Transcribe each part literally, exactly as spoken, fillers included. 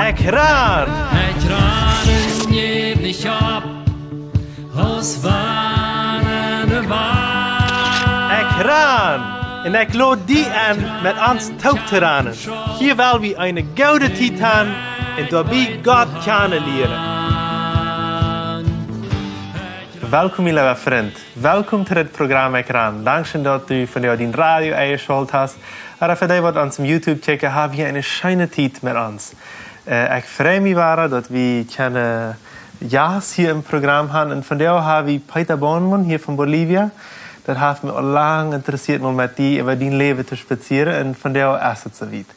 Ekj ran! Ekj ran un jäw nich opp, aus wann de Wand. Ekj ran! Un ekj lod die en, met ons toop to ranen. Hia well wie eene goode Tiet han un doabie Gott kjanen lieren. Welkom, mien leewa Frint. Welkom to dit Programm Ekj ran. Dankscheen, daut du vondoag dien Radio enjeschalt hast. Ooda fa dee, waut ons em YouTube kjikjen, hab hia eene scheene Tiet met ons. Äh, ekj frei mie wada, daut wie kjennen Jast hia em Programm han. Un vondoag hab wie Peter Bornmann hia von Bolivia. Daut haft mie aul lang interessieet, mol met die äwa dien Läwen to spazieren. Un vondoag es et soo wiet.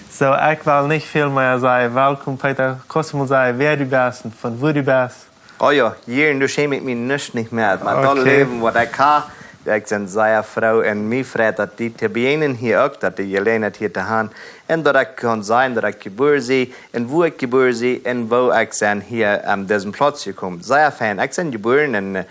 Soo, ekj well nich väl mea sajen. Welkom, Peter. Kaust du mol sajen, wäa du best un von wua du best? Oh jo, hia, un doa schäm ekj mie nuscht nich mea. Met daut Läwen, waut ekj hab, ekj sie sea froo un mie freit daut, die to bejäajnen hia uk, daut de Jeläajenheit hia to han. Un daut ekj kaun sajen, daut ekj jebuaren sie, un wua ekj jebuaren sie, un woo ekj sie hia aun disen Plauz jekomen. Sea fein. Ekj sie jebuaren en, äh,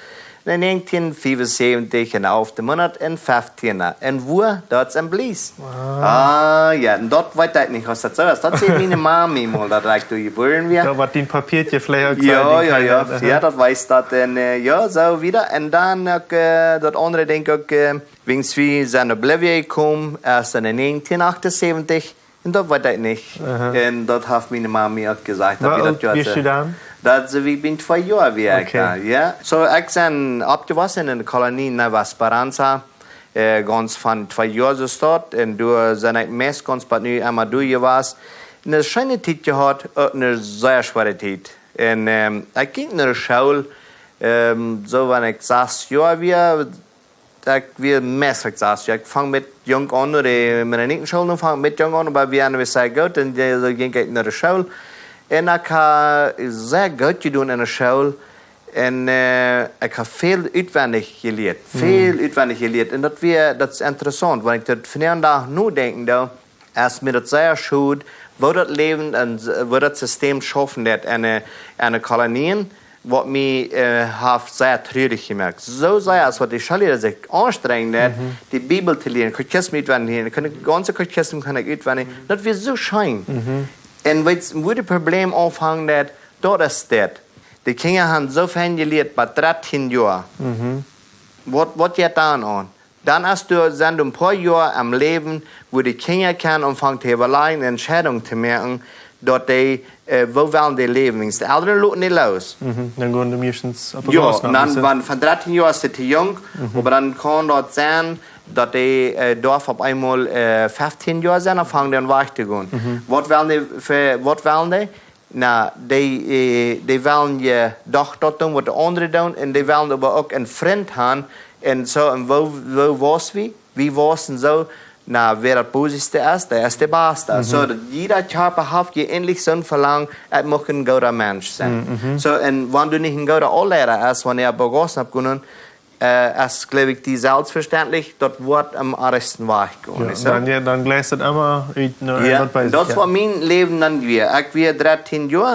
en näajentieen fiewunsäwentich, en de alfte Moonat, en feftieen. Un wua? Daut es en Blies. Ah, jo, un daut weet ekj nich, aus daut soo es. Daut säd miene Mami mol, daut ekj doa jebuaren wia. Jo, waut dien Papiertje veleicht uk Jo, sajcht, jo, jo. Aha. Jo, daut wees daut. Un, äh, jo, soo wieda. Un dan uk, äh, daut aundre, denkj ekj uk, äh, wiels wie sent no Bolivia jekomen, es en näajentieen achtunsäwentich. Un daut weet ekj nich. Aha. Un daut haft miene Mami uk jesajcht, daut Woo oolt best du dan? Daut, äh, wie sent twee Joa wia ekj doa, jo. Soo, ekj sie oppjewossen en de Kolonie Nueva Esperanza. Äh, gaunz von twee Joa soo stoakj. Un doa sie ekj meist gaunz bat nu emma doa jewast. Eene scheene Tiet jehaut, uk eene sea schwoare Tiet. Un, ähm, ekj jinkj no de School, ähm, soo wan ekj sas Joa wia, ekj wia meist sas Joa. Ekj funk met junk aun, de Mennonitenschool, nu funk met junk aun, oba wie wieren sea goot, un, äh, soo jinkj ekj no de School. Un ekj hab sea goot jedonen en de School. Un, äh, ekj hab väl utwendich jelieet. Väl utwendich jelieet. Un daut wia, daut es interessaunt, wan ekj doa vondoag nodenkj, doa es mie daut sea schod, woo daut Läwen un s-, woo daut System schaufen deed en, äh, en de Kolonien, waut mie, äh, haft sea truarich jemoakt. Soo sea aus waut de Schoolliera sikj aunstrenjden deed, de Bibel to lieren, Katechismus utwendich lieren, kunn ekj, gaunze Katechismus kunn ekj utwendich. Daut wia soo scheen. Un weetst, wua daut Problem aunfangen deed, daut es dit. De Kjinja haben soo fein jelieet bat dartieen Joa. Waut, waut jeit dan aun? Dan es doa, sent een poa Joa em Läwen, wua de Kjinja kjennen aunfangen to äwalajen, Entscheidungen to moaken, daut dee, äh, woo wellen dee läwen. Wiels de Elren loten dee loos. Dan gonen dee meistens opp Jo, Gauss, dan, ne? Wan von dartieen Joa es dee to junk, oba dan kaun daut sennen, daut dee, äh, doaf opp eemol, äh, feftieen Joa sent, dan fangen dee aun wajch to gonen. Waut wellen dee fa, waut wellen dee? Na, dee, äh, dee wellen je doch daut doonen, waut de aundre doonen, un dee wellen oba uk een Frint haben, un soo, un woo, woo wausen wie? Wie wausen soo, na, wäa daut boseste es, dee es de baste. Soo, daut jieda Kjarpa haft je endlich soon Velangen, ekj mucht een gooda Mensch sennen. Soo, un wan du nich een gooda Aunleida best, wan du opp Gauss oppgonen, äh, es, jleew ekj, die selfstvestendlich, daut woat aum oajsten wajchgonen, Jo, nich soo? dan, jo, dan jlikjt daut emma ut, ne, Jo, waut un daut wia mien Läwen dan wia. Ekj wia dartieen Joa,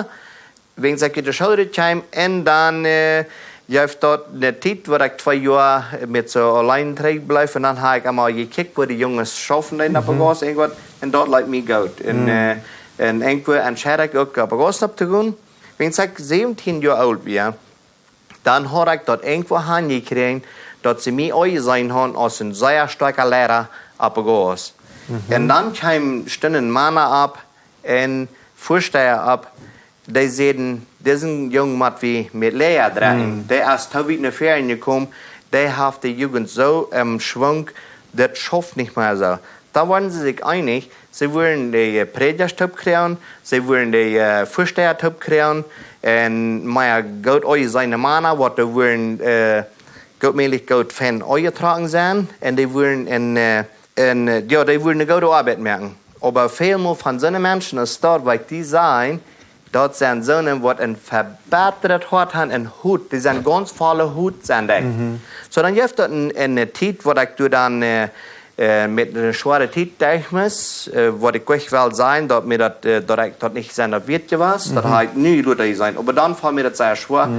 wan ekj ut de School rut kjeem, un dan, äh, jeef daut eene Tiet, wua ekj twee Joa met soo auleen trigj bleef, un dan hab ekj emol jekjikjt, wua de Junges schaufen deeden opp Gauss, irjentwaut, un daut leet mie goot. Un, äh, un irjentwua entscheed ekj uk opp Gauss opp to gonen. Wan ekj säwentieen Joa oolt wia, dan haud ekj daut irjentwua hanjekjräajen, daut see mie aunjeseenen hauden aus een sea stoakja Liera opp Gauss. Un dan kjeemen, stunden Mana opp un Väasteia opp, dee säden, disen Jung mott wie met Läaja dräajen. Dee es too wiet no väaren jekomen, dee haft de Jugend soo em Schwunk, daut schauft nich mea soo. Dan worden see sikj eenich, see wullen de, äh, Prädja toop kjrieen, see wullen de, äh, Väasteia toop kjrieen, un mea goot aunjeseene Mana, waut doa wullen, äh, goot mäajlich goot fein aunjetrocken sennen, un dee wullen en, äh, en, äh, jo, dee wullen eene goode Oabeit moaken. Oba väl mol von soone Menschen aus daut, waut dee sent, daut sent soone, waut een vebittret Hoat haben, een Hot, dee sent gaunz voll Hot, sent dee. Soo, dan jeef daut eene, eene Tiet, wua ekj doa dan, äh, äh, met eene schwoare Tiet derch must, äh, waut ekj uk well sajen, daut mie daut, äh, daut ekj daut nich sennen wieet wia, daut hab ekj nu lota jeseenen. Oba dan foll mie daut sea schwoa.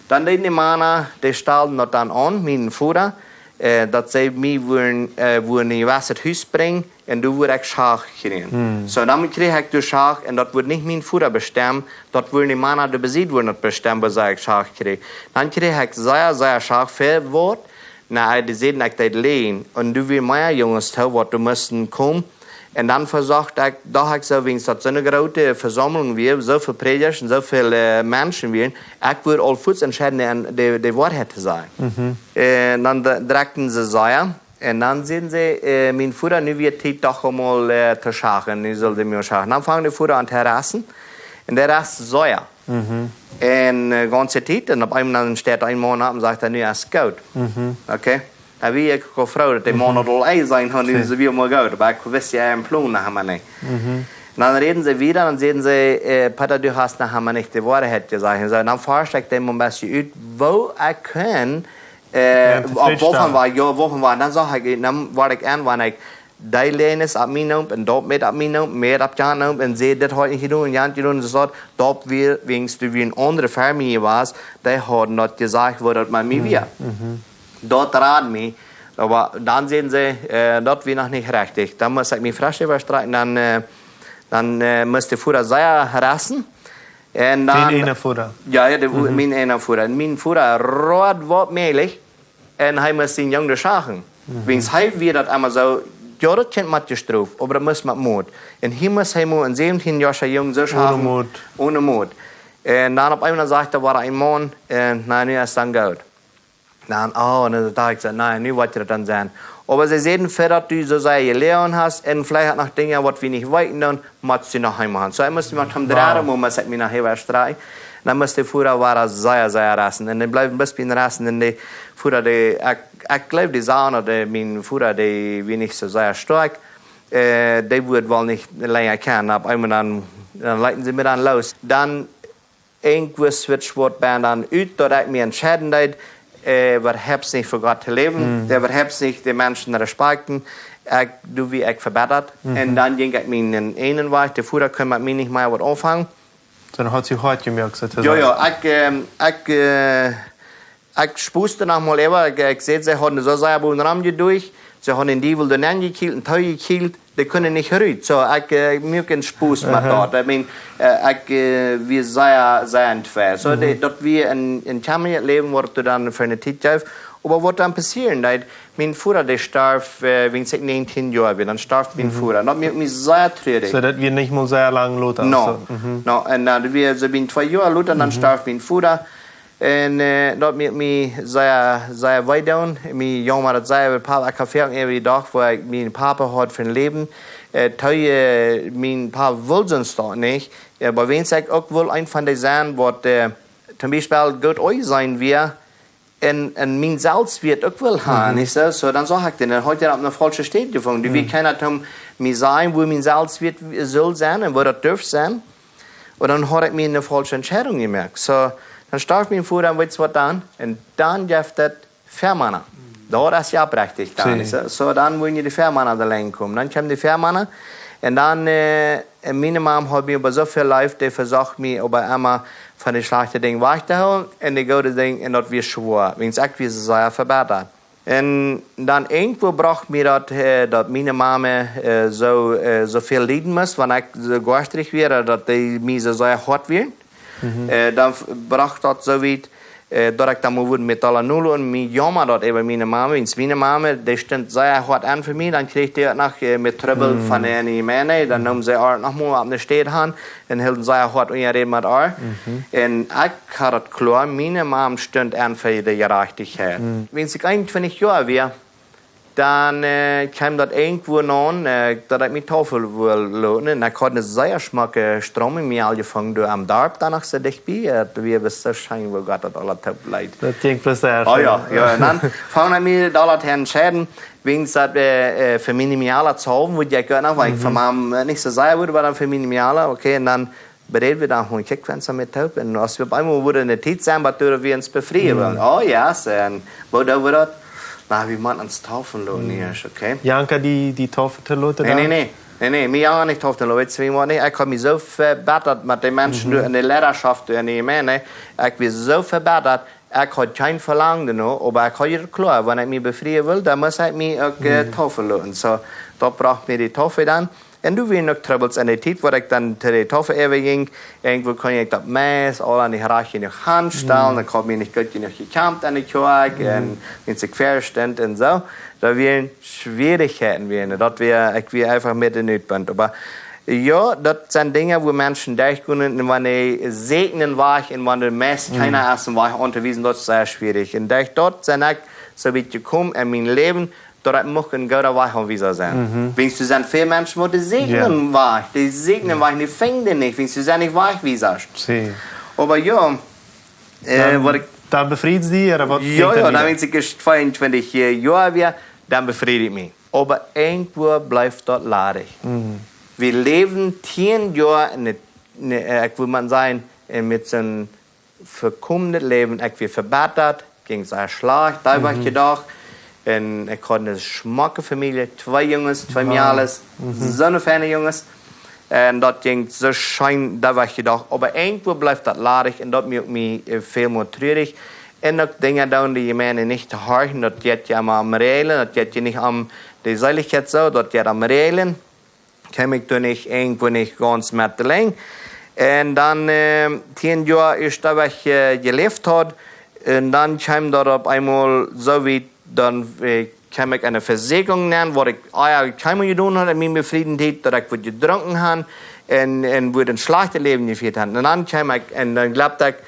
Dan deeden de Mana, dee stalden daut dan aun, mien Voda, äh, daut see mie wudden, äh, wudden een jewesset Hus brinjen un doa wudd ekj Schacht kjrieen. So, dan kjrieech ekj doa Schacht un daut wudd nich mien Voda bestemmen, daut wudden de Mana doa besied wudden daut bestemmen, woo see ekj Schacht kjrieech. Dan kjrieech ekj sea, sea Schacht, väl Woat. Na, dee säden, ekj deed läajen. Un doa wieren mea Junges too, waut doa musten komen. Un dan vesocht ekj, docht ekj soo, wiels daut soone groote Vesaumlunk wia, soo väl Prädjasch un soo väl, äh, Menschen wieren, ekj wudd aul fuaz entscheiden, de, de, de Woarheit to sajen. Un dan dre-, drekjten see sea. Un dan säden see, äh, mien Voda, nu wia Tiet doch emol, äh, to schachten, nu sull dee mie schachten. Dan funk de Voda aun to reisen. Un dee reist sea. Un, äh, gaunze Tiet. Un opp eemol dan steit een Maun opp un sajcht, nu es goot. Okay? Dan wia ekj uk aul froo, daut de Maun daut aul eenseenen haud, nu es et wada mol goot. Oba ekj wist jo, een Plon noch emma nich. Un dan räden see wieda un säden see, äh, Pater, du hast noch emma nich de Woarheit jesajcht. Un soo, dan forscht ekj dän een bät ut, woo ekj kunn, äh, opp waut von wia, jo, waut von wia. Dan sach ekj, dan wort ekj en, wan ekj dee läajen es opp mien Nomen un daut met opp mien Nomen, met opp jan Nomen un säd, dit haud ekj nich jedonen un jan jedonen, un soo, daut wia, wiels doa wia een aundra ver mie wia, dee hauden daut jesajcht, woo daut met mie wia. Daut rad mie, oba dan säden see, äh, daut wia noch nich rajcht. Dan must ekj mie fresch äwastrakjen, dan, äh, dan, äh, must de Voda sea reisen. Un dan, dän eenen Voda. Jo, jo, de, mien eenen Voda. Un mien Voda rad waut mäajlich. Un hee must sien Jung doa schachten. Wiels hee wia daut emma soo, jo, daut Kjint mott jestroft, oba daut must met Moot. Un hia must hee mau een säwentieen Joa Jung soo schachten. Onen Moot. Onen Moot. Un dan opp eemol dan sajcht doa wada een Maun, äh, na, nu es dan goot. Dan, oh, un dan docht ekj soo, na, nu woat daut dan sennen. Oba see säden, ver daut du soo sea jeläajen hast, un veleicht noch Dinja, waut wie nich weeten, dan motst du noch eemol han. Soo, ekj must noch tom dredden Mol, must ekj mie noch äwastrakjen. Dan must de Voda wada sea, sea reisen. Un dee bleef bloos bie am reisen. Un de Voda, dee, ekj, ekj jleew, dee sach, daut, äh, mien Voda, dee wia nich soo sea stoakj. Äh, dee wudd woll nich lenja kjennen. Opp eemol dan, dan leeten see mie dan loos. Dan irjentwua switcht waut bie mie dan ut, daut ekj mie entscheiden deed, äh, waut hab ekj nich fa Gott to läwen, waut hab ekj nich de Menschen respakjten, ekj, doa wia ekj vebittat. Un dan jinkj ekj mienen eenen Wajch, de Voda kunn met mie nich mea waut aunfangen. Dan haud see Hoat jemoakt, soo to Jo, sajen. Jo, ekj, ähm, ekj, äh, ekj spoosd noch mol äwa, ekj, ekj säd, see hauden soo sea bowen romjedreid, see hauden dän Diewel doa nenjekjielt un toojekjielt, dee kunnen nich rut. Soo, ekj, äh, muak een Spos met daut. I mean, äh, ekj, äh, wia sea, sea entwäa. Soo, dee, daut wia een, een kjammerjet Läwen, waut doa dan fa eene Tiet jeef. Oba waut dan passieren deed, mien Voda, dee storf, äh, wiels ekj näajentieen Joa wia, dan storf mien Voda. Daut muak mie sea truarich. Soo, daut wia nich mol sea lang lota, No, soo. No, un, äh, daut wia soo bienah twee Joa lota, dan storf mien Voda. Un, äh, daut muak mie sea, sea wee doonen. Mie jaumad daut sea, wiels Papa, ekj hab väl äwa jedocht, woo ekj mien Papa haud fa een Läwen. Äh, too, äh, mien Papa wull sest daut nich. Äh, oba wiels ekj uk wull een von dee sennen, waut, äh, tom Biespel goot aunjeseenen wia, un, un mien Selfstwieet uk wull han, nich soo? Soo, dan sach ekj dän, dan haud ekj opp eene faulsche Städ jefungen. Doa wia kjeena toom mie sajen, woo mien Selfstwieet sull sennen un woo daut durf sennen. Un dan haud ekj mie eene faulsche Entscheidunk jemoakt. Soo, dan storf mien Voda, un weetst waut dan? Un dan jeef daut Fäamana. Daut es je opprechtich dan, nich soo? Soo, dan wudden je de Fäamana doa lenja komen. Dan kjeemen de Fäamana un dan, äh, un miene Mam haud mie oba soo väl leef, dee vesocht mie oba emma von de schlajchte Dinja wajch to hoolen un de goode Dinja, un daut wia schwoa, wiels ekj wia sea vebittat. Un dan irjentwoo brocht mie daut, äh, daut miene Mame, äh, soo, äh, soo väl lieden must, wan ekj soo goastrich wia, daut dee mie soo sea hoat wieren. Äh, dan f-, brocht daut soo wiet, äh, daut ekj dan mol wudd met Dollar nul un mie jaumad daut äwa miene Mame, wiels miene Mame, dee stunt sea hoat aun fa mie, dan kjrieech dee uk noch, äh, met Trubbel von de Jemeent, dan neemen see äa noch mol opp eene Städ han un hilden sea hoat unjareed met äa. Un ekj haud daut kloa, miene Mam stunt aun fa de Jerajchtichkjeit. Wiels ekj eenuntwintich Joa wia, dan, äh, kjeem daut irjentwoo aun, äh, daut ekj mie taufen wull loten. Un ekj haud eene sea schmocke Stroom en mie aul jefungen, doa aum Darp, dan noch soo dicht bie. Äh, daut wia bloos soo scheen, woo Gott daut aula toop leet. Daut jinkj bloos sea scheen. Oh jo, jo. Un dan funk ekj mie daut aul to entscheiden, wiels daut, äh, äh, fa miene Miala to haben, wudd ekj uk noch, wiels ekj von Mam, äh, nich soo sea wudd, oba dan fa miene Miala, okay, un dan beräd wie dan, kjikj, wan see met toop. Un aus wie opp eemol wudden en de Tiet sennen, waut doa wie ons befrieen wullen. Oh, yes, un woo doo wie daut? Na, wie motten ons taufen loten ieescht, okay? Janka, dee, dee taufen to loten dan? Nä, nä, nä. Nä, nä, mie janka nich taufen loten. Weetst du, wie motten nich, ekj haud mie soo vebittat met de Menschen doa en de Leidaschoft doa en de Jemeent, nä. Ekj wia soo vebittat, Ekj haud kjeen Velangen doano, oba ekj haud je kloa, wan ekj mie befrieen wull, dan must ekj mie uk äh, taufen loten. Soo, daut brocht mie de Taufe dan. Un doa wieren uk Trubbels enne Tiet, wua ekj dan to de Taufe äwajinkj. Irjentwoo kunn ekj daut meist aul nich rajcht jenuach aunstalen, dan haud ekj mie nich goot jenuach jekjamft aun de Kjoakj un nich sikj vestaunt un soo. Daut wieren Schwierichkjeiten, wieren, daut wia, ekj wia eefach met en Utbunt. Oba jo, daut sent Dinja, wua Menschen derchgonen un wan dee säkjen een Wajch un wan doa meist kjeena es een Wajch auntowiesen, daut es sea schwierich. Un derch daut sie ekj soo wiet jekomen en mien Läwen, daut ekj mucht een gooda Wajchwiesa sennen. Wiels doa sent väl Menschen, waut dee säkjen een Wajch, dee säkjen een Wajch, dee finjen dän nich, wiels doa sent nich Wajchwiesa. Oba jo, äh, waut ekj dan befriet die, ooda waut? Jo, jo, dan, wan ekj tweeuntwintich Joa wia, dan befriet ekj mie. Oba irjentwua blift daut ladich. Wie läwen tieen Joa en de, ne, äh, ekj wudd mau sajen, äh, met soon vekomenet Läwen. Ekj wia vebittat, jinkj sea schlajcht, dee Wajch jedocht. Un ekj haud eene schmocke Famielje, twee Junges, twee Mejales, soone feine Junges. Un daut jinkj soo scheen, dee Wajch jedocht. Oba irjentwua blift daut ladich un daut moakt mie, äh, väl mea trurich. Un uk Dinja doonen, dee jie meenen nich to horchen, daut jeit je emma om Räajlen, daut jeit je nich om de Seelichkjeit soo, daut jeit om Räajlen. Kjeem ekj doa nich, irjentwua nich gaunz met de Lenj. Un dan, äh, tieen Joa ieescht, daut ekj äh, jeläft haud, un dan kjeem daut opp eemol soo wiet, dan äh, kjeem ekj aun eene Vesäakjunk nenn, waut ekj, ah jo, kjeenmol jedonen haud en miene befriede Tiet, daut ekj wudd jedrunken haben un, un wudd een schlajchtet Läwen jefieet haben. Un dan kjeem ekj, un dan jleewd ekj,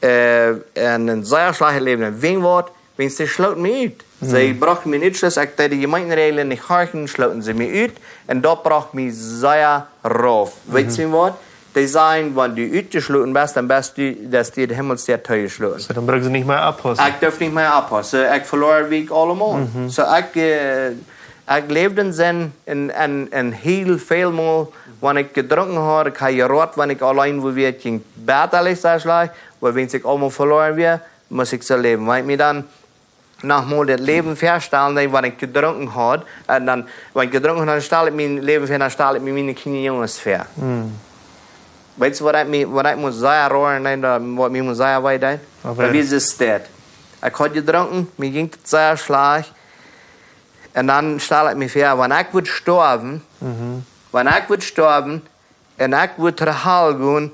äh, en een sea schlajchtet Läwen en Wingwort, wiels see schlooten mie ut. See brochten mie nich Schluss, ekj deed de Jemeenten Räajlen nich horchen, schlooten see mie ut. Un daut brocht mie sea rauf. Weetst du waut? Dee sajen, wan du utjeschloten best, dan best du, daut es de Himmel sea toojeschloten. Soo, dan bruck see nich mea oppaussen. Ekj durf nich mea oppaussen. Ekj veloa, wia ekj aulemol. Soo, ekj, äh, ekj läwd en soon, en, en, en hiel väl Mol, wan ekj jedrunken haud, ekj haud jeroat, wan ekj auleen wia, ekj jinkj bäta, sajcht hee, oba wan ekj aulemol veloa wia, must ekj soo läwen. Wan ekj mie dan noch mol daut Läwen vestalen deed, wan ekj jedrunken haud, un dan, wan ekj jedrunken haud, dan stald ekj mie daut Läwen ver, dan stald ekj mie miene kjliene Junges ver. Weetst du, waut ekj mie, waut ekj must sea roaren, nä, daut, waut mie must sea wee deed? Oba daut wia de Tiet. Ekj haud jedrunken, mie jinkj daut sea schlajcht. Un dan stald ekj mie ver, wan ekj wudd stoawen, wan ekj wudd stoawen, un ekj wudd no de Hal gonen,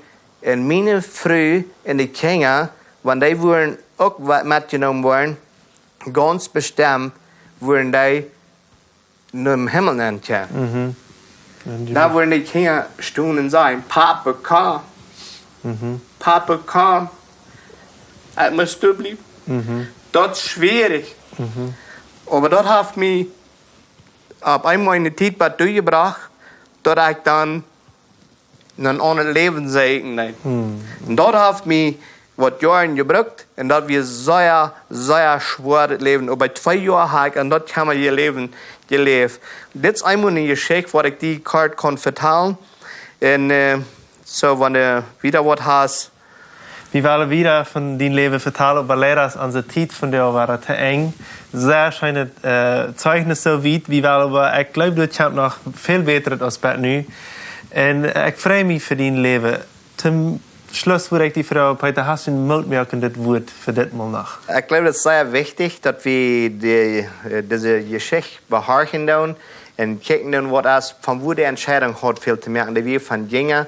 un miene Fru un de Kjinja, wan dee wudden uk wa-, metjenomen woaren, gaunz bestemt wudden dee nom Himmel nenkomen. Dan wudden de Kjinja stonen un sajen: "Papa, komm. Papa, komm. Ekj mott stonen bliewen." Daut es schwierich. Oba daut haft mie opp eemol eene Tiet waut derchjebrocht, daut ekj dan een aundret Läwen säkjen deed. Un daut haft mie waut Joaren jebrukt, un daut wia sea, sea schwoa, daut Läwen. Oba twee Joa haud ekj en daut Kaumpa jeläft, jeläft. Dit es eemol eene Jeschicht, waut ekj die kort kaun vetalen. Un, äh, soo, wan du wieda waut hast, wie wellen wieda von dien Läwen vetalen, oba leider es onse Tiet vondoag wada to Enj. Sea scheenet, äh, Zeichnis soo wiet. Wie wellen oba, ekj gleew, daut kjemt noch väl bätret aus bat nu. Un, äh, ekj frei mie fa dien Läwen. Toom Schluss wudd ekj die froagen, Peter, hast du een mootmoakendet Wuat fa dit Mol noch? Ekj gleew, daut es sea wichtich, daut wie de, äh, dise Jeschicht behorchen doonen un kjikjen doonen, waut es, von wua de Entscheidunk haud väl to moaken. Daut wia von jinja,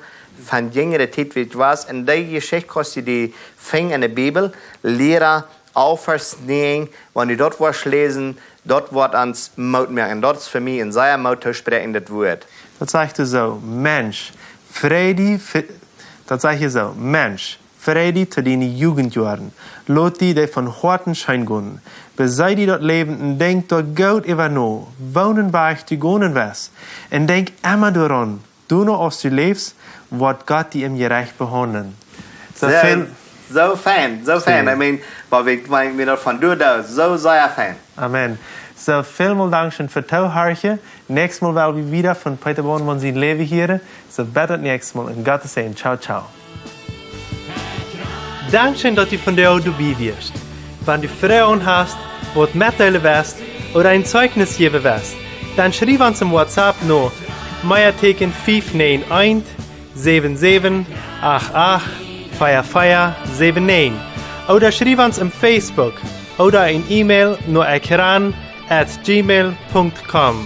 von jinjre Tiet, woo et wia. Un dee Jeschicht kaust du die finjen enne Bibel, Liera, Vers näajen, wan du daut woascht läsen, daut woat ons Moot moaken. Daut es fa mie een sea Moot toospräakjendet Wuat. Daut sajcht soo: Mensch, frei die fa-, daut sajcht soo: Mensch, frei die to diene Jugendjoaren. Lot die dee von Hoaten scheen gonen. Besee die daut Läwen un denkj doa goot äwa no, woonen Wajch du gonen west. Un denkj emma doaraun, du no aus du läfst, woat Gott die em Jerecht behaundlen. Soo väl, soo fein, soo fein. I mean, waut wie, wan wie doavon doa, doa, soo sea fein. Amen. Soo, välmol dankscheen fa tohorchen. Näakjstet Mol well wie wieda von Peter Bornmann sien Läwen hieren. Soo, bat daut näakjste Mol. En Gott sienen Säajen. Ciao, ciao. Dankscheen, daut du vondoag doabie wieescht. Wan du Froagen hast, waut metdeelen west ooda een Zeichnis jäwen west, dan schriew ons em WhatsApp no Meateeken fief näajen eent, säwen säwen, acht acht, vea vea, säwen näajen. ooda schriew ons em Facebook ooda een E-Mail no ekran at gmail punkt com.